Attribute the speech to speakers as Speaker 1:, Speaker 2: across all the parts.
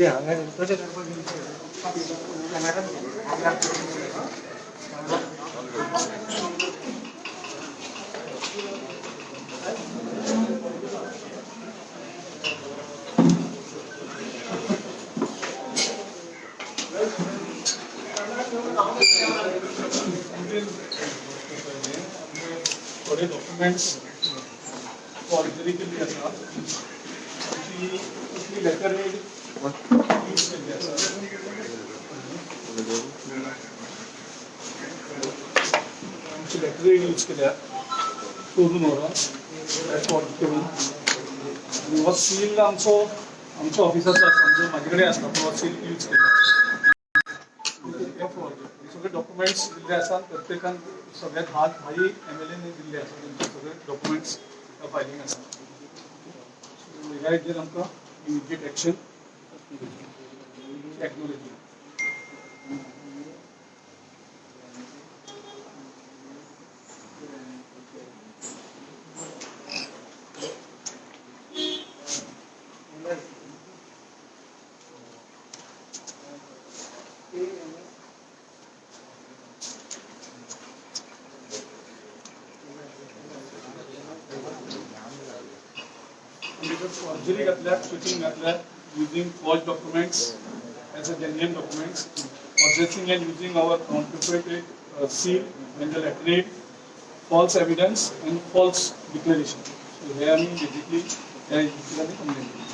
Speaker 1: थोडे documents forgery केल्ली आसा ती इतली लेटर यूज केल्ली आसा. आमची लेटर यूज केल्या चोरून व्हरोन फॉर्ज करून आनी हो सील आमचो आमचो ऑफिसाचो आसा, आमचो म्हाजे कडेन आसता, पूण हो सील यूज केल्लो. सगळे डॉक्युमेंट्स दिल्ले आसा प्रत्येकान, सगळ्यात हात भाई एमएलएने दिल्ले आसा, तेंचे सगळे डॉक्युमेंट्स फायलींग आसा. सो ह्या हेजेर आमकां इमिजिएट एक्शन एक्नॉलेजमेंट. फॉर्जरी घातल्या, स्विचिंग घातल्या, using false documents as a genuine documents, possessing and using our counterfeit seal and the letterhead, false evidence and false declaration. So हे आमी बेसिकली ह्या हेजेर आमी कंप्लेन केली.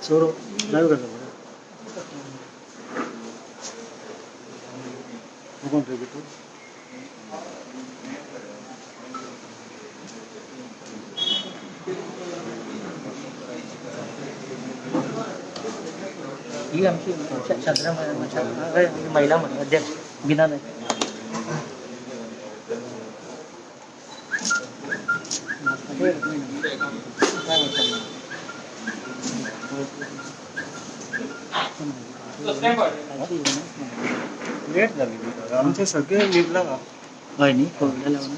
Speaker 2: सोरो लाइव कर दो कौन थे.
Speaker 3: ही आमची चंद्रा महिला म्हणून अध्यक्ष बिना नाही.
Speaker 2: लेट झाली आमचे सगळे लिपला.
Speaker 3: हय न्ही पळोवया लावन.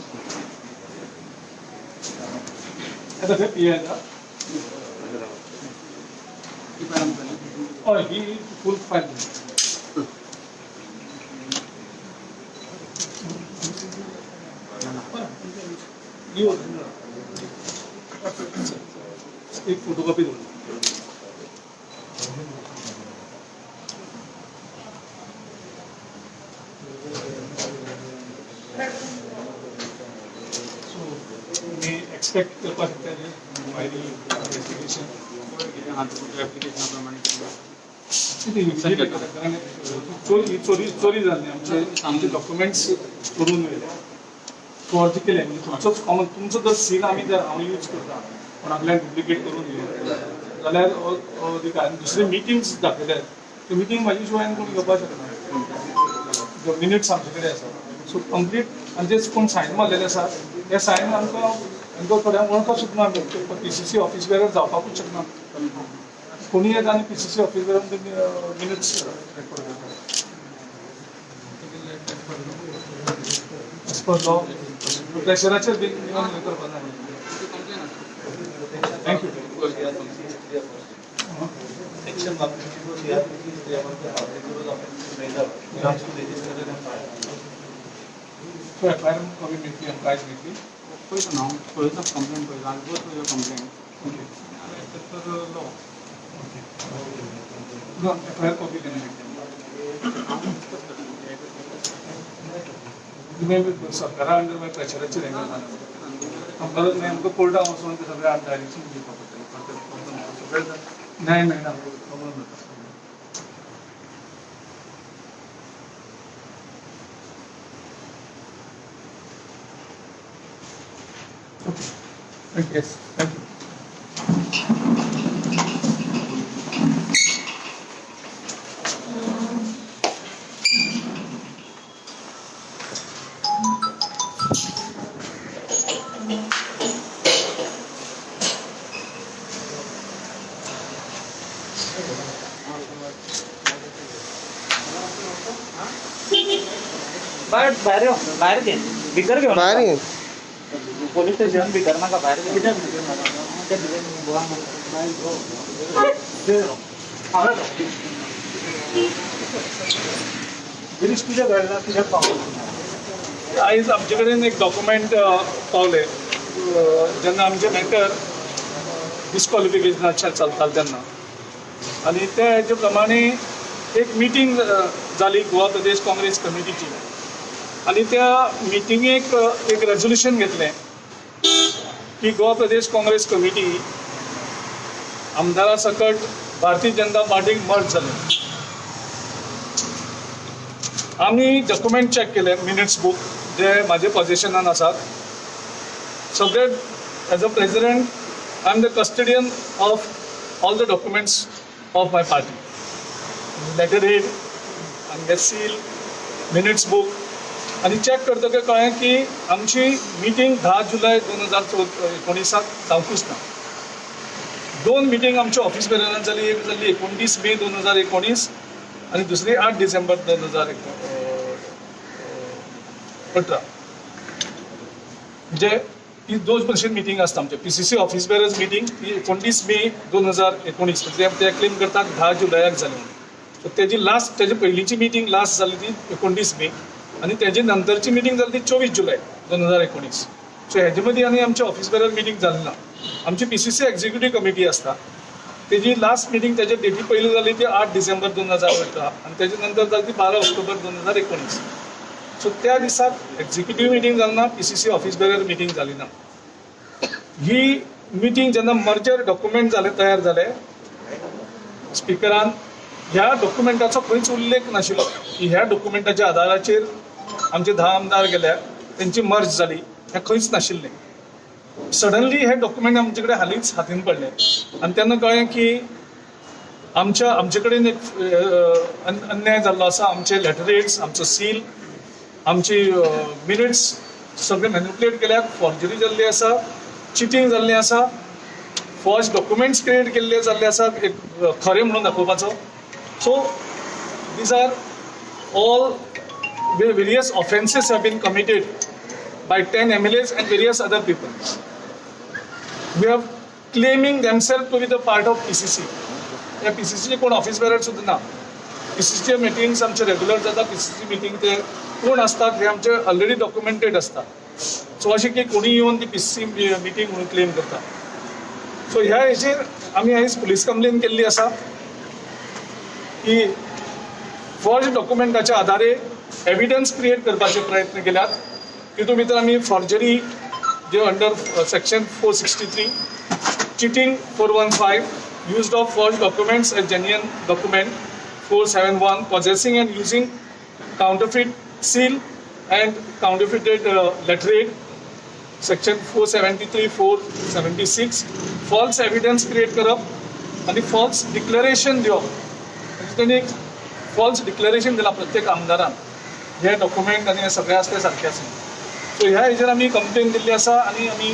Speaker 1: हय, ही फूल फायल. एक फोटोकॉपी दवरली. सो तुमी एक्सपेक्ट करपाक शकता इन्क्वायरी इन्वेस्टिगेशन चोरी चोरी चोरी जाली. आमचे आमचे डॉक्युमेंट्स चोरून व्हेले, फॉर्ज केले. म्हणजे तुमचोच कॉमन तुमचो जर सील आमी जर हांव यूज करता कोणाकल्यान डुप्लिकेट करून दिले जाल्यार अधिकार. दुसरे मिटिंग्स दाखयल्यात, त्यो मिटींग म्हाजी शिवाय कोण घेवपाक शकना. मिनिट्स आमचे कडेन आसा. सो कंप्लीट आनी जे कोण सायन मारलेले आसा ते सायन आमकां आमकां थोड्यांक वळखूंक सुद्दां आमी पीसीसी ऑफिस वेळार जावपाकूच शकना. कोणी येता आनी पीसीसी ऑफिस वेळार मिनिट्स रेकॉर्ड करता. एज पर लॉ प्रेशराचेर बीन हें करपाक जायना. Thank you.
Speaker 4: Section 154 CrPC 315 belongs to register and file.
Speaker 1: So FIR copy मेळटली आमकां आयज मेळटली.
Speaker 5: पळयता ना हांव, पळयता कंप्लेन पळयता. I'll go through your complaint.
Speaker 1: Okay.
Speaker 5: As per law.
Speaker 1: Okay. ना, एफआयआर कॉपी केन्ना मेळटली?
Speaker 5: हांव डिस्कस करता.
Speaker 1: तुमी सरकारा अंडर मागीर प्रेशराचेर हें करता. आमकां मागीर आमकां कोर्टाक वचून ते सगळें डायरेक्शन दिवपाक पडटलें. सगळें न्याय मेळना, प्रॉब्लम जाता. Yes, thank you.
Speaker 5: बाहेर बाहेर बाहेर घे, भितर घेऊन
Speaker 2: बाहेर
Speaker 5: पोलीस स्टेशन भितर नाका, बाहेर घे.
Speaker 2: गिरीश तुझ्या घडला तुझ्या पावलं.
Speaker 1: आयज आमचे कडेन एक डॉक्युमेंट पावलें जेन्ना आमचें मॅटर डिस्कॉलिफिकेशनाचें चलतालें तेन्ना, आनी त्या हेजे प्रमाणे एक मिटींग जाली गोवा प्रदेश काँग्रेस कमिटीची, आनी त्या मिटिंगेक एक रेजोल्युशन घेतलें की गोवा प्रदेश काँग्रेस कमिटी आमदारा सकट भारतीय जनता पार्टीक मर्ज जालें. आमी डॉक्युमेंट चॅक केले, मिनिट्स बूक जे म्हाजे पोजिशनान आसात सगळे. As a president I am the custodian of all the documents of my party, letter head आमगे सील, मिनिट्स बूक, आनी चॅक करतकीर कळ्ळें की आमची मिटींग 10 जुलय 2019 जावंकूच ना. 2 मिटींग आमच्या ऑफिस बेररान जाली, एक जाली 29 मे 2019 आनी दुसरी 8 डिसेंबर 2018. म्हणजे ही दोन भशेन मिटींग आसता आमचे PCC office bearers meeting ही 29 मे 2019, म्हणजे ते क्लेम करतात 10 जुलयाक जाली म्हणून. सो तेजी लास्ट, तेजी पयलींची मिटींग लास्ट जाली ती 29 मे आनी तेजे नंतरची मिटींग जाली ती 24 जुलय 2019. सो हेजे मदीं आनी आमची ऑफिस बेरर मिटींग जाली ना. आमची PCC executive committee आसता तेजी लास्ट मिटींग तेजे डेटी पयली जाली ती 8 डिसेंबर 2018 आनी तेजे नंतर जाली ती 12 ऑक्टोबर 2019. सो त्या दिसाक एक्झिक्युटीव मिटींग जाली ना, PCC office bearer meeting जाली ना. ही मिटींग जेन्ना मर्जर डॉक्युमेंट जाले तयार जाले, स्पिकरान ह्या डॉक्युमेंटाचो खंयच उल्लेख नाशिल्लो की ह्या डॉक्युमेंटाच्या आदाराचेर आमचे 10 आमदार गेल्या तेंची मर्ज जाली, हें खंयच नाशिल्लें. सडनली हे डॉक्युमेंट आमचे कडेन हालींच हातीन पडले आनी तेन्ना कळ्ळें की आमचे कडेन एक अन्याय जाल्लो आसा. आमचे लेटरेट्स, आमचो सील, आमची मिनिट्स सगळे मॅन्युपुलेट केल्यात, फॉर्जरी जाल्ली आसा, चिटींग जाल्लें आसा, फॉल्स डॉक्युमेंट्स क्रिएट केल्ले जाल्ले आसात एक खरें म्हणून दाखोवपाचो. So these are all various offences have been committed by 10 MLAs and various other people. We are claiming themselves to be the part of PCC. ह्या PCC कोण ऑफिस बेरर सुद्दां ना. PCC meetings आमचे रेगुलर जाता, PCC meeting ते कोण आसतात हे आमचे ऑलरेडी डॉक्युमेंटेड आसता. सो अशें की कोणी येवन ती PCC meeting म्हणून क्लेम करता. सो ह्या हेचेर आमी आयज पुलीस कंप्लेन केल्ली आसा की फॉर्ज डॉक्युमेंटाच्या आधारे एविडन्स क्रिएट करपाचे प्रयत्न केल्यात. तितून भितर आमी forgery J under section 463, cheating 415, used of false documents as genuine document 471, possessing and using counterfeit seal and counterfeited letterhead section 473, 476, false evidence create करप आनी फॉल्स डिक्लरेशन दिवप. म्हणजे तेणी एक फॉल्स डिक्लरेशन दिलां प्रत्येक आमदारान, हे डॉक्युमेंट आनी हे सगळें आसा तें सारकें आसा. सो ह्या हेजेर आमी कंप्लेन दिल्ली आसा आनी आमी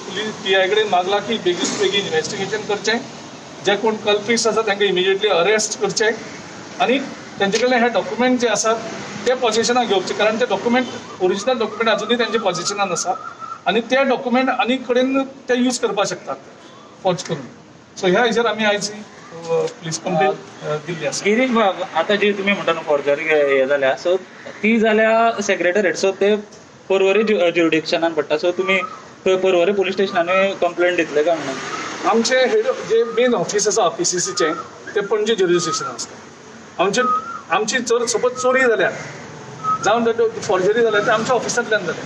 Speaker 1: पुलीस PI कडेन मागलां की बेगीन बेगीन इन्वेस्टिगेशन करचें, जे कोण कल्प्रिट्स आसा तांकां इमिजिएटली अरेस्ट करचे आनी तेंचे कडल्यान हे डॉक्युमेंट जे आसात ते पॉजिशनाक घेवचे, कारण ते डॉक्युमेंट ओरिजिनल डॉक्युमेंट अजुनूय तेंचे पॉजिशनान आसा आनी ते डॉक्युमेंट आनी कडेन ते यूज करपाक शकतात फॉर्ज करून. सो ह्या हेजेर आमी आयज पुलीस कंप्लेन दिल्ली आसा.
Speaker 5: गिरीश बाब, आतां जी तुमी म्हणटा न्हू फॉर्जरी हे जाल्या, सो ती जाल्या सेक्रेटरीट, सो ते पर्वरी ज्युरिडिक्शनान पडटा, सो तुमी पर्वरी पुलीस स्टेशनानूय कंप्लेंट दितले काय म्हणून?
Speaker 1: आमचे हेड जे मेन ऑफिस आसा PCCचें तें पणजे ज्युरिडिक्शन आसता. आमची जर सपोज चोरी जाल्या जावं फॉर्जरी जाल्या ते आमच्या ऑफिसांतल्यान जाल्या,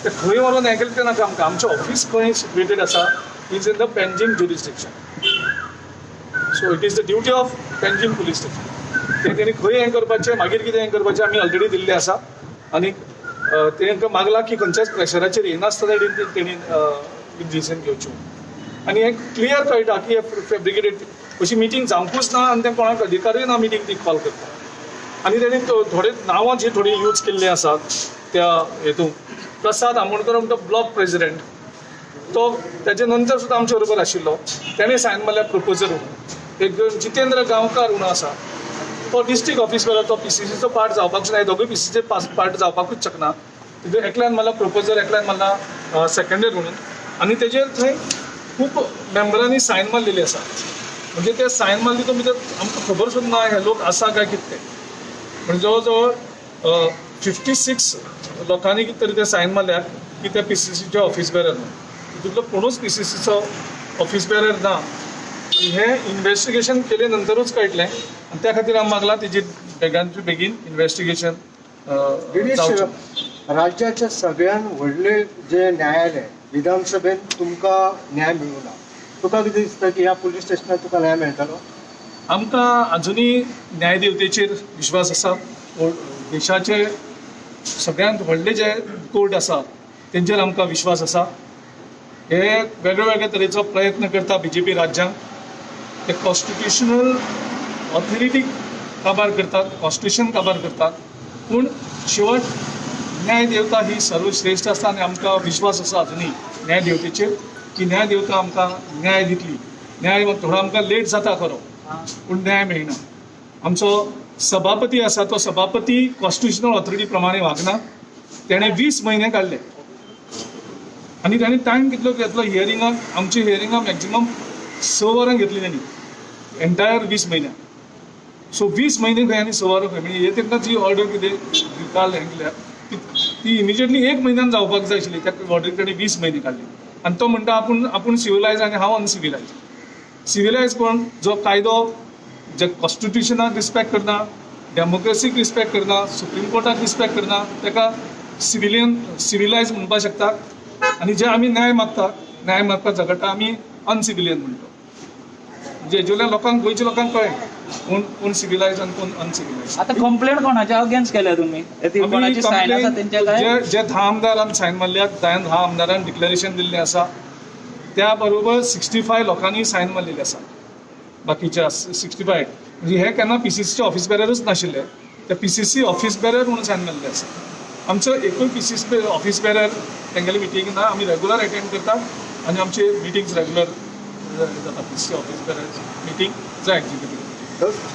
Speaker 1: ते खंय व्हरून हें केलें तें नाका आमकां. आमचें ऑफिस खंय सिट्युएटेड आसा is in the Panjim jurisdiction. So it is the duty of Panjim police station. ते तेणी खंय हें करपाचें, मागीर कितें हें करपाचें आमी ऑलरेडी दिल्लें आसा आनी तांकां मागलां की खंयच्याच प्रेशराचेर येनासतना तेणी डिसिजन घेवच्यो. आनी हें क्लियर कळटा की हे फेब्रिकेटेड अशी मिटींग जावंकूच ना आनी तें कोणाक अधिकारूय ना मिटींग ती कॉल करता. आनी तेणी थोडे नांवां जी थोडी यूज केल्लीं आसात त्या हेतून, प्रसाद आमोणकर म्हणटा ब्लॉक प्रेसिडेंट, तो तेजे नंतर सुद्दां आमचे बरोबर आशिल्लो, तेणें सायन मारल्या प्रपोजल म्हणून. एक जितेंद्र गांवकार म्हणून आसा, तो डिस्ट्रिक्ट ऑफिस वेलो, तो पीसीसीचो पार्ट जावपाक शकना, दोगूय पीसीसीचे पार्ट जावपाकूच शकना. तितून एकल्यान मारला प्रपोजल, एकल्यान मारला सेकंडर म्हणून. आनी तेजेर थंय खूब मेंबरांनी सायन मारलेली आसा. म्हणजे ते सायन मारली तो भितर आमकां खबर सुद्दां ना हे लोक आसा काय कितें ते. म्हणजे जवळ जवळ 56 लोकांनी कितें तरी ते सायन मारल्यात की ते पीसीसीचे ऑफिस बेरर म्हणून. तितूंतलो कोणूच पीसीसीचो ऑफिस बेरर ना. हें इन्वेस्टिगेशन केले नंतरूच कळटलें आनी त्या खातीर आमी मागलां तेजी बेगानच्या बेगीन इन्वेस्टिगेशन जावचें.
Speaker 2: राज्याच्या सगळ्यात व्हडले जे न्यायालय विधानसभेन तुमकां न्याय मेळूं ना, तुका कितें दिसता की ह्या पुलीस स्टेशनार तुका न्याय मेळटलो?
Speaker 1: आमकां अजुनूय न्यायदेवतेचेर विश्वास आसा. देशाचे सगळ्यांत व्हडले जे कोर्ट आसा तेंचेर आमकां विश्वास आसा. हे वेगळे वेगळे तरेचो प्रयत्न करता बीजेपी राज्यांत, ते कॉन्स्टिट्युशनल ऑथॉरिटीक काबार करतात, कॉन्स्टिट्युशन काबार करतात, पूण शेवट न्यायदेवता ही सर्वश्रेश्ठ आसता आनी आमकां विश्वास आसा अजुनूय न्यायदेवतेचेर की न्यायदेवता आमकां न्याय दितली. न्याय थोडो आमकां लेट जाता खरो, पूण न्याय मेळना. आमचो सभापती आसा तो सभापती कॉन्स्टिट्युशनल ऑथॉरिटी प्रमाणे वागना. तेणें 20 म्हयने काडले आनी ताणें टायम कितलो घेतलो हियरिंगाक, आमची हियरिंगां मॅक्झिमम 6 वरां घेतली तेणी एन्टायर 20 म्हयन्याक. सो 20 म्हयने खंय आनी 6 वरां खंय, म्हणजे हे तांकां जी ऑर्डर कितें काल हें केल्या ती इमिजिएटली 1 म्हयन्यान जावपाक जाय आशिल्ली, त्या ऑर्डर ताणें 20 म्हयने काडले. आनी तो म्हणटा आपूण सिविलायज आनी हांव अनसिविलायज. सिविलायज कोण? जो कायदो, जे कॉन्स्टिट्युशनाक रिस्पेक्ट करना, डेमोक्रेसीक रिस्पेक्ट करना, सुप्रीम कोर्टाक रिस्पेक्ट करना, ताका सिविलायज म्हणपाक शकता. आनी जे आमी न्याय मागता, न्याय मागपाक झगडटा, आमी अनसिविलियन म्हणटा. म्हणजे हेजेवयल्यान लोकांक, गोंयच्या लोकांक कळ्ळें कोण कोण सिविलायज आनी कोण अनसिविलायज.
Speaker 5: आतां कंप्लेन कोणाच्या अगेन्स्ट केल्या तुमी? कोणाची सायन आसा तेंच्या काय?
Speaker 1: जे 10 आमदारान सायन मारल्यात, 10 आमदारान डिक्लेरेशन दिल्लें आसा, त्या बरोबर 65 लोकांनी सायन मारलेली आसा. बाकीच्या 65 म्हणजे हे केन्ना पीसीसीचे ऑफिस बेररूच नाशिल्ले, ते पीसीसी ऑफिस बेरर म्हणून सायन मारलेले आसा. आमचो एकूय पीसीसी ऑफिस बेरर तेंगेले मिटींग ना, आमी रेगुलर अटेंड करतात आनी आमचे मिटिंग्स रेगुलर जाता. पीसीसी ऑफिस बेरर मिटींग जाय एक्झिक्युटीव.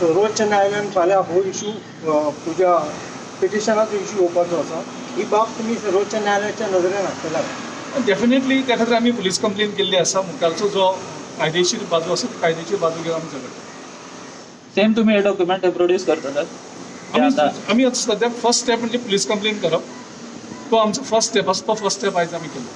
Speaker 2: सर्वोच्च न्यायालयान फाल्यां हो इशू तुज्या पिटिशनाचो इशू येवपाचो आसा, ही बाब तुमी सर्वोच्च न्यायालयाच्या नदरेन हाडटले?
Speaker 1: डेफिनेटली त्या खातीर आमी पुलीस कंप्लेन केल्ली आसा. मुखारचो जो कायदेशीर बाजू आसा ती कायदेशीर बाजू घेवन आमी झगडटा.
Speaker 5: सेम तुमी हे डॉक्युमेंट प्रोड्यूस करतले?
Speaker 1: आमी आतां सद्याक फर्स्ट स्टेप म्हणजे पुलीस कंप्लेन करप, तो आमचो फर्स्ट स्टेप आसा, तो फर्स्ट स्टेप आयज आमी केलो.